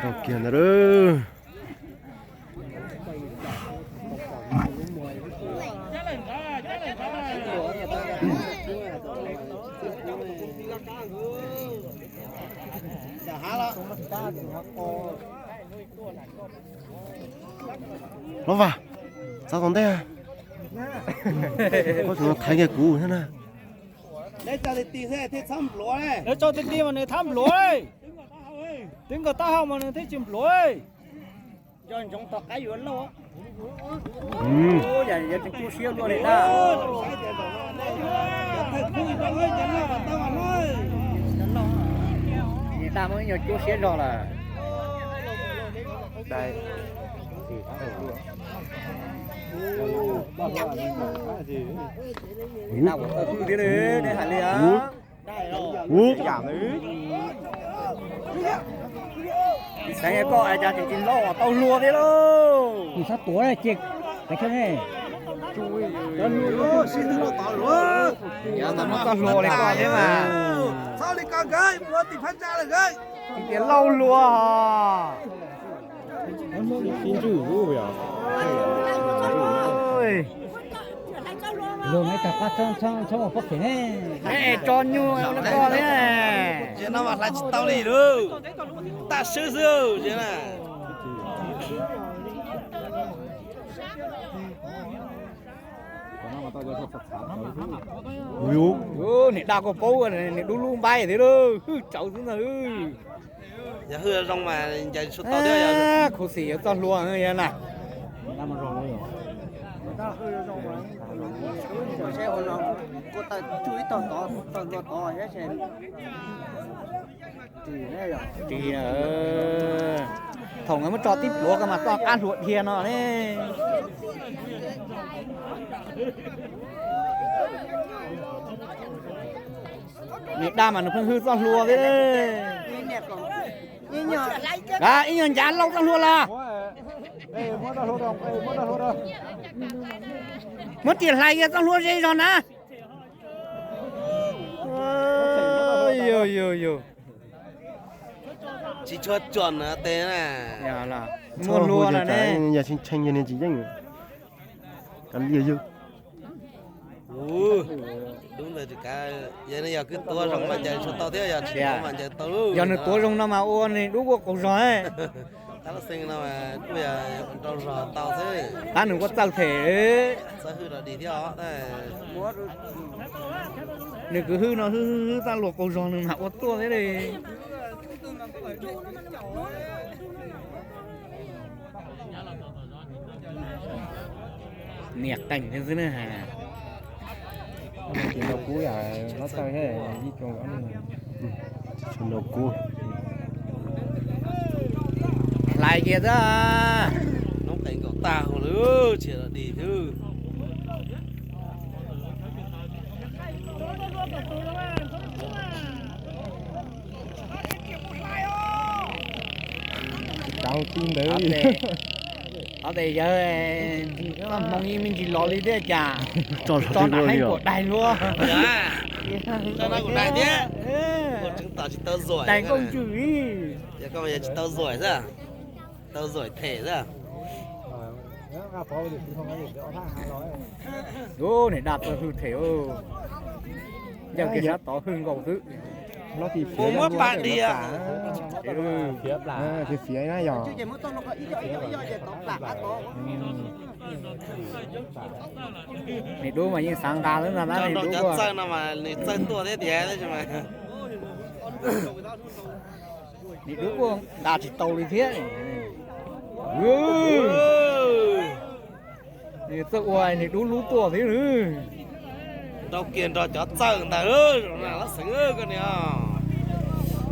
Kiag ntawd lawm. Hlob Vam, txav tom ntej. Koj tseem thaiv kiag kuv thiab na. Lawv tso ti ti mas nws thab npluav. Twb nkaus taub hau mas nws thiaj tsis npluav. Yog ntsoov tom qab yuav lauj. Yuav tseem tu siab luaj li na. Niam daj muab ib nyuag cuab siab zog lawm. Niam daj ua tau hwj thiab li, nej hais li. Ub, yam ntawd. Xeev koj cas tseem tsis lauj, tau hluas thiab lauj. Kuv sab tuav ces, yav ntawd muab txoj hlua li koj thiab mas. Txhob li koj nkawd, ua tim phab ntsa lawm nkawd. Tsis tias lauj hluas. Luag ib tag qab txhob ua pob phem ne. Tso nyuj ua koj thiab. Tsis no mas hlais tsis tau li lauj. Taj swb xwb na. Niam daj koj paub, niam dub lub npaib thiab lauj, hwj tsawv xwb ntag. Yog hwj zoo mas ncaws tsis tau thiab. Khuv xim yuav txoj hlua na. Ris, thaum nkawd muab tso tib pluav koj mas txoj qab hlua dhia no ne. Niam daj mas nws pheej hwj txoj hlua thiab. Ib nyuag ncav lauj txoj hlua los. Muab riam hlais kiag txoj hlua ze zog na. Tsis tshua cuam na tes na. Muaj hlua na ne. Yog tshee tshee yog niag tsis yeej. Kav liam yawg. Dub ntawd tsis kav, yog nws yog kwv tuav zoo mas ncaws tsis tau thiab, yog tsis tuav mas ncaws tau lauj. Yog nws tuav zoo no mas ua nws dub ua qaug zog. Tab laj xeeb no mas kuj yog nrau zog tau xwb. Tab nws ua txawj them. Txawj hwj rau dig thiab os. Nws kwv hwj no hwj hwj hwj txaj luag qaug zog nws mam ua tuaj thiab li. Niam qeeg thiab xwb na. Tus no kub yam hlob txawj thiab ib tsoom no kub. Hlais kiag xwb. Noob qeeg nkaum tag huv lawm, tsis dig xwb. Tsis kav tib ntawd. Ob tes yawg, txoj hmoov yeej me ntsis los li thiab cas. Tso nram heeb kuam daig luaj. Daig nkauj ntswg li. Yog koj yog tsis tau zuaim xwb, tau zuaim them xwb. Ub, niam daj txawj hwj them. Yawg kiag sab tod hwj nkaus xwb. Muab pam dias. Fiav na yog. Niam dub mas yeej xav nqa xwb ntag na, niam dub. Cov txawj no mas nws txawj tuaj thiab tiag tab sis mas niam dub kuj nqa tsis tau li thiab. Nws txawj ua niam dub lub tuaj thiab. Nrau kiag nrog cov txawj ntawd, lab xeev koj niag,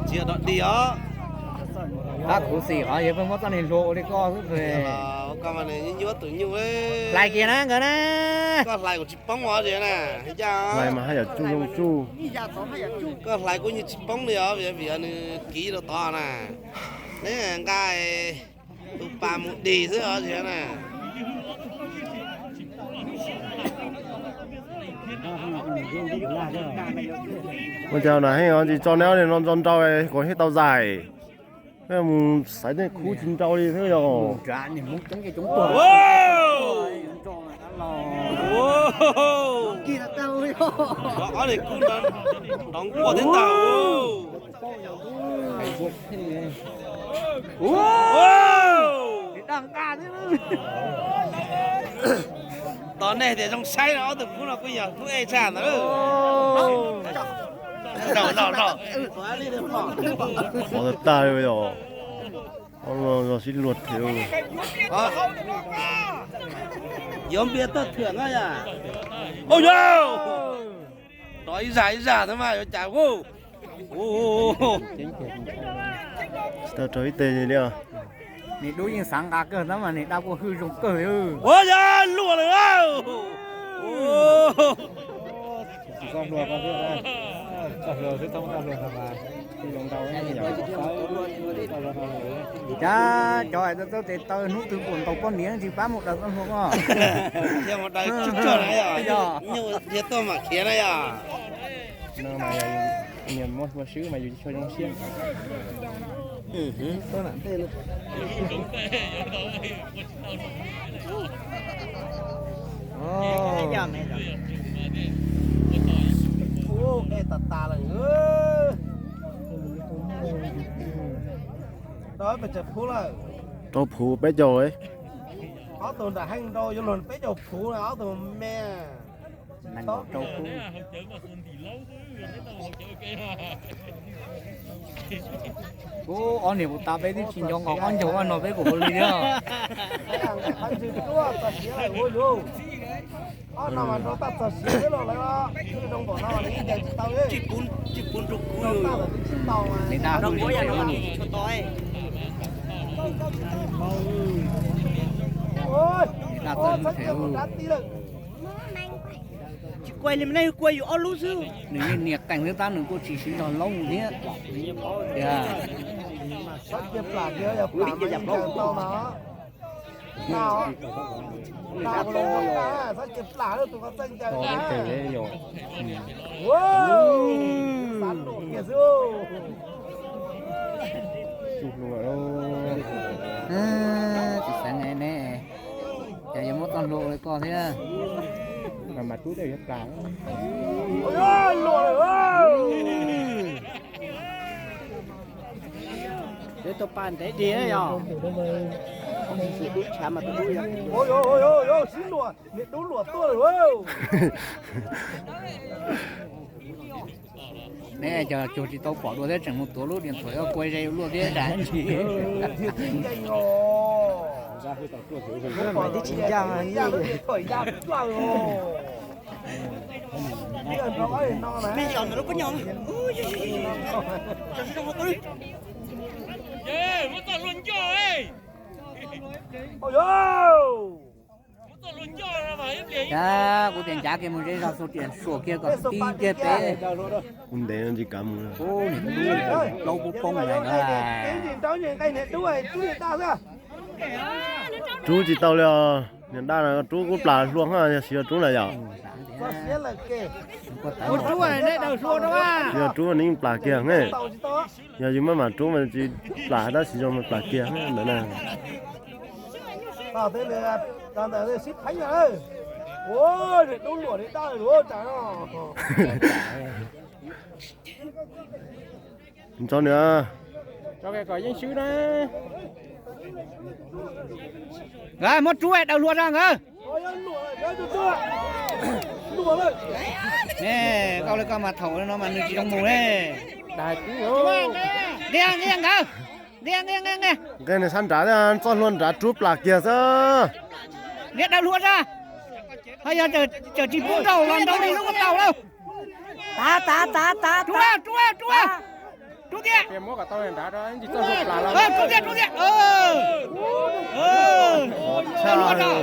tsis yog dog dig os. Tab khuv xim qhov yawg pheej muab txoj niag hlua ua li koj xwb. Koj mas nyuab tus nyuj, hlais kiag na nkawd na. Koj hlais kuv tsis poob os na. Hlais mas haj yam tsuj zoo tsuj. Koj hlais kuj yeej tsis poob li os, vim nws kiv rau tod na. Neb nqa tus pas mus dig xwb os na. Ua cas na heej tsis tso neb no nrau nrau kuv thiaj tau zais. Peb mus xaiv tej khub tsis nrau li thiab yog. Tos nej tias zoo saib no ob tug khub no kuj yog khub ej tshaj ntawd. Qhov tag tag li yog, ob no yog sib luag thiab. Yuav npias toj thwm no yom. Ua yog, tos ib zag ib zag thiab mas yuav cas. Tsis tau raug ib teg li os. Niam dub yeej xav nqa kawg tab mas niam dab kuj hwj zoo kawg li. Ua yog luag lawm. Cas cov hais txog txawj tes taw hnub twg puas ntaus poj niam tsis pab mus daws txoj hlua ko. Thiaj mus daws tsuag tsuag na yom. Nyuj thiaj tuaj mam khiav na yom. No mas yog niag muaj hlua swb mas yus tsis tshua zoo siab. Ej, tas tas lawm. Rau peb caug phuv lawm. Rau phuv peb caug. Ob tug nram heej nrau yuav luag peb caug phuv, ob tug me. Ub, ob niam kuv tas peb twb tsis nco nqos qab ncaug vaj no peb kuj ua li thiab. Ob no mas nrau tag txog siav xwb los lawv zoo npaum no li ncaws tsis tau li. Nws dab kuj zoo. Nws dab txawj hlub them. Tsis kuaj li mas nej kuaj yus ob lub xwb. Nws yeej nias qees xwb tab nws kuj tsis siv zog laub thiab. Tias Tsis xav ne, ces yuav muab txoj hlua ua li koj thiab. Mas mas tub tej yuav plam. Peb tuaj paj ntev dig yog. Dub tshav mas tus dub yog. Sib luam, niam dub luam tuaj lawm. Neb cov cuag tsis tau pom dua thiab tseem mus tuav lub điện thoại kua ze luaj thiab tas ntsis. Ab, kuv tias ncav kiag mus zej zog xu riam suam kiag kom tib kiag peb. Kuv ntev no tsis kav mus. Plaub kuv poob lawm na. Rub tsis tau li os. Niam dab no rub kuj plam hlua, yog siv rub na yom. Yog rub nws yeej plam kiag ne. Yog yus maj mam rub mas tsis plam, tab sis zoo mas plam kiag ntawd na. Tso nws. Nkawd muab rub daws hlua rau nkawd. Ne, koj li koj mas thaum no mas nws tsis zoo mus ne. Nqia nqia nkawd. Nqia nqia nqia nqia. Nqia nws sab nrad, txoj hlua nrad rub plam kiag xwb. Nqia daws hlua rau. Ho yog tseem tsis pub nrau los nrau li lub ko tau lauj. Tav tav tav tav. Rub rub rub. Rub tiag. Rub tiag rub tiag. Hlua rau.